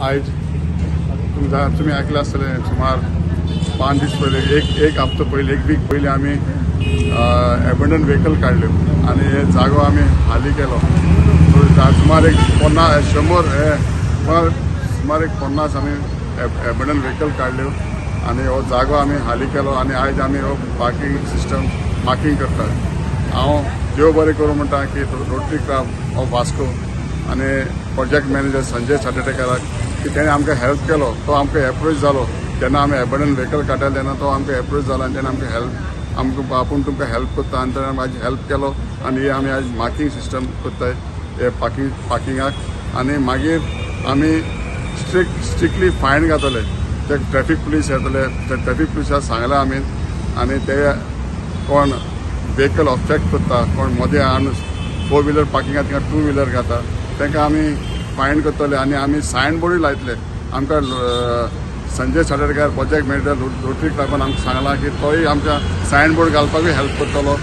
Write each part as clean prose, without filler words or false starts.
आयज तुमी आयकलां आसतलें, सुमार 5 दीस पयलीं, एक हप्तो पयलीं, एक वीक पयलीं आमी एबंडन व्हेकल काडल्यो आनी हे जागो आमी हाली केलो. सुमार एक 50 100 सुमार एक 50 आमी एबंडन व्हेकल काडल्यो आनी हो जागो आमी हाली केलो आनी आयज आमी हो पार्किंग सिस्टम मार्किंग करतात. हांव देव बरें करूं म्हणटा की रोटरी क्लब ऑफ वास्को आनी प्रोजेक्ट मॅनेजर संजय साटेकाराक की तेणें आमकां हेल्प केलो. तो आमकां एप्रोच जालो जेन्ना आमी एबंडन व्हेकल काडटाले तेन्ना तो आमकां एप्रोच जालो आनी तेणें आमकां हेल्प, आमकां आपूण तुमकां हेल्प करता आनी तेणें आयज हेल्प केलो आनी हे आमी आयज मार्किंग सिस्टम करताय हे पार्किंगाक. आनी मागीर आमी स्ट्रिक्टली फायन घातले, ते ट्रॅफिक पुलीस येतले, ते ट्रॅफिक पुलिसाक सांगलां आमी आनी ते कोण व्हेकल ऑब्स्ट्रक्ट करता, कोण मदें हाडून 4 व्हिलर पार्किंगाक थिंगा 2 व्हिलर घाता, तांकां आमी फायन करतले आनी आमी सायन बोर्डूय लायतले. आमकां संजय साटेकार प्रोजेक्ट मॅनेजर रोटरी क्लबान आमकां सांगलां की तोय आमकां सायन बोर्ड घालपाकूय हेल्प करतलो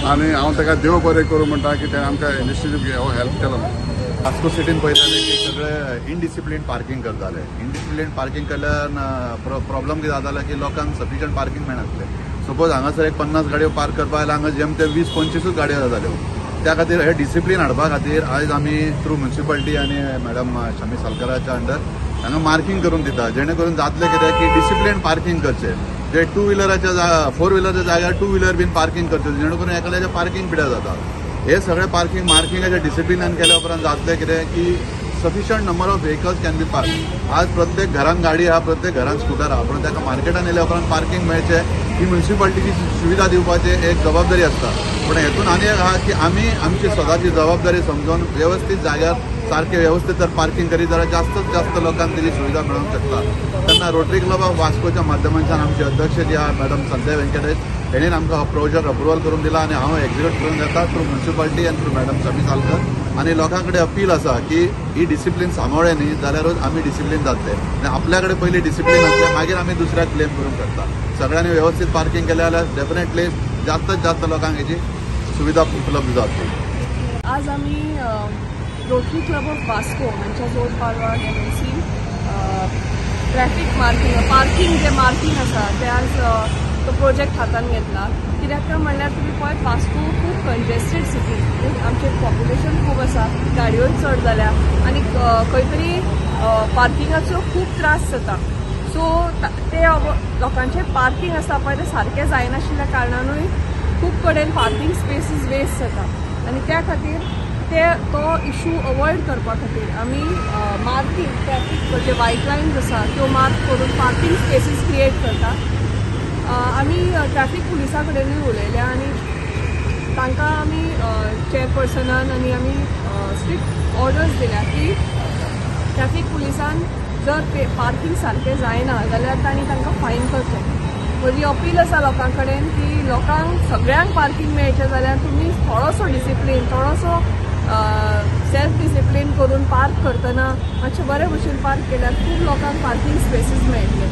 आनी हांव ताका देव बरें करूं म्हणटा की तेणें आमकां इनिशिएटीव हो हेल्प केलो. वास्को सिटीन पळयताले की सगळे इनडिसिप्लीन पार्किंग करताले. इनडिसिप्लीन पार्किंग केल्ल्यान प्रॉब्लम कितें जाताले की लोकांक सफिशियंट पार्किंग मेळनासलें. सपोज हांगासर एक 50 गाडयो पार्क करपाक जाल्यार हांगा जेम तेम 20-25 गाडयो जाताल्यो. त्या खातीर हे डिसिप्लीन हाडपा खातीर आयज आमी थ्रू म्युनिसिपालिटी आनी मॅडम शमी सालकराच्या अंडर हांगा मार्किंग करून दिता, जेणे करून जातलें कितें की डिसिप्लीन पार्किंग करचें. जे 2 व्हिलराच्या 4 व्हिलरच्या जाग्यार 2 व्हिलर बीन पार्किंग करचें, जेणे करून एकाल्याचें पार्किंग पिड्यार जाता. हे सगळे पार्किंग मार्किंगाच्या डिसिप्लिनान केल्या उपरांत जातलें कितें की sufficient number of vehicles can be park. आज प्रत्येक घरान गाडी आहा, प्रत्येक घरान स्कुटर आहा, पूण ताका मार्केटान येयल्या उपरांत पार्किंग मेळचें ही म्युनिसिपालिटीची सुविधा दिवपाची एक जबाबदारी आसता. पूण हेतून आनी एक आहा की आमी आमची स्वताची जबाबदारी समजून वेवस्थीत जाग्यार सारकें वेवस्थीत जर पार्किंग करीत जाल्यार जास्तच जास्त लोकांक तेजी सुविधा मेळोंक शकता. तेन्ना रोटरी क्लब ऑफ वास्कोच्या माध्यमांतल्यान आमचे अध्यक्ष जे आहा मॅडम संजय व्यंकटेश हेणेन आमकां हो प्रोजेक्ट अप्रुवल करून दिला आनी हांव एक्झिक्यूट करून घेता थ्रू म्युनिसिपालिटी आनी थ्रू मॅडम शमी सालकर. आनी लोकां कडेन अपील आसा की ही डिसिप्लीन सांबाळ्ळें न्ही जाल्यारूच आमी डिसिप्लीन जातले आनी आपल्या कडेन पयलीं डिसिप्लीन आसलें मागीर आमी दुसऱ्याक क्लेम करूंक शकता. सगळ्यांनी वेवस्थीत पार्किंग केलें जाल्यार डेफिनेटली जास्तच जास्त लोकांक हेची सुविधा उपलब्ध जातली. आज आमी रोटरी क्लब ऑफ वास्को हांच्या जोड पालवान MNC traffic marking parking जे मार्किंग आसा ते आज तो प्रोजेक्ट हातान घेतला. कित्याक काय म्हणल्यार तुमी पळयत वास्को खूब कंजेस्टेड सिटी, आमचें पॉप्युलेशन खूब आसा, गाडयोय चड जाल्या आनी खंय तरी पार्किंगाचो खूब त्रास जाता. सो ते लोकांचें पार्किंग आसा पळय तें सारकें जायनाशिल्ल्या कारणानूय खूब कडेन पार्किंग स्पेसीस वेस्ट जाता आनी त्या खातीर ते तो इशू अवॉयड करपा खातीर आमी मार्किंग ट्रॅफिक जे वायट लायन्स आसा त्यो मार्क करून पार्किंग स्पेसीस क्रिएट करता. आमी ट्रॅफिक पुलिसा कडेनूय उलयल्या आनी तांकां आमी चेअरपर्सनान आनी आमी स्ट्रिक्ट ऑर्डर्स दिल्या की ट्रॅफिक पुलिसान जर पार्किंग सारकें जायना जाल्यार तांणी तांकां फायन करचें. म्हजी अपील आसा लोकां कडेन की लोकांक सगळ्यांक पार्किंग मेळचें जाल्यार तुमी थोडोसो डिसिप्लीन, थोडोसो सेल्फ डिसिप्लीन करून पार्क करतना मातशें बरे भशेन पार्क केल्यार खूब लोकांक पार्किंग स्पेसीस मेळटले.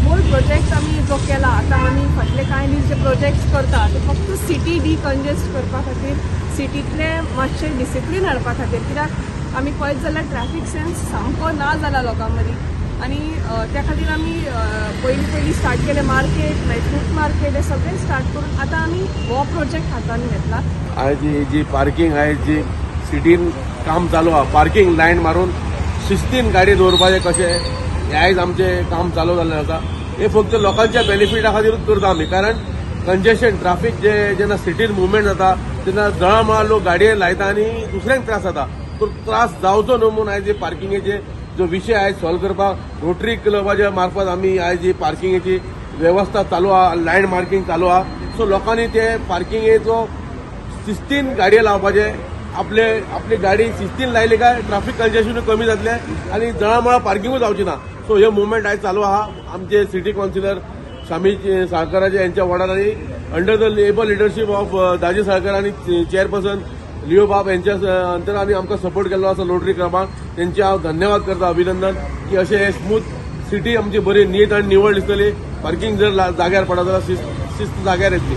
होल प्रोजेक्ट आमी जो केला आतां आमी फाटले कांय दीस जे प्रोजेक्ट्स करता ते फक्त सिटी डिकंजेस्ट करपा खातीर, सिटींतलें मातशें डिसिप्लीन हाडपा खातीर. कित्याक आमी पळयत जाल्यार ट्रॅफिक सेन्स सामको ना जाला लोकां मदीं आनी त्या खातीर आमी पयलीं पयलीं स्टार्ट केलें मार्केट, मागीर फ्रूट मार्केट हे सगळें स्टार्ट करून आतां आमी हो प्रोजेक्ट हातान घेतला. आयज ही जी पार्किंग आयज जी सिटीन काम चालू आहा, पार्किंग लायन मारून शिस्तीन गाडी दवरपाचें कशें हें आयज आमचें काम चालू जाल्लें आसा. हें फक्त लोकांच्या बेनिफिटा खातीरूच करता आमी, कारण कंजेशन ट्राफीक जे जेन्ना सिटीन मुवमेंट जाता तेन्ना जळामळा लोक गाडये लायता आनी दुसऱ्यांक त्रास जाता. तो त्रास जावचो न्हू म्हूण आयज पार्किंगेचे जो विशय आयज सॉल्व करपाक रोटरी क्लबाच्या मार्फत आमी आयज ही पार्किंगेची वेवस्था चालू आहा, लायन मार्किंग चालू आहा. सो लोकांनी ते पार्किंगेचो शिस्तीन गाडये लावपाचे, आपले आपली गाडी शिस्तीन लायली काय ट्राफीक कंजेशनूय कमी जातलें आनी जळामळा पार्किंगूय जावची ना. सो हे मुवमेंट आयज चालू आहा. आमचे सिटी कावन्सिलर शामी साळकराचे यांच्या वॉर्डार आनी under the able leadership of Daji Salkar आनी चेअरपर्सन लिओ बाब यांच्या अंतर आनी आमकां सपोर्ट केल्लो आसा रोटरी क्लबान, तेंचे हांव धन्यवाद करता, अभिनंदन की अशें हे स्मूथ सिटी आमची बरी नीट आनी निवळ दिसतली. पार्किंग जर जाग्यार पडत जाल्यार शिस्त जाग्यार येतली.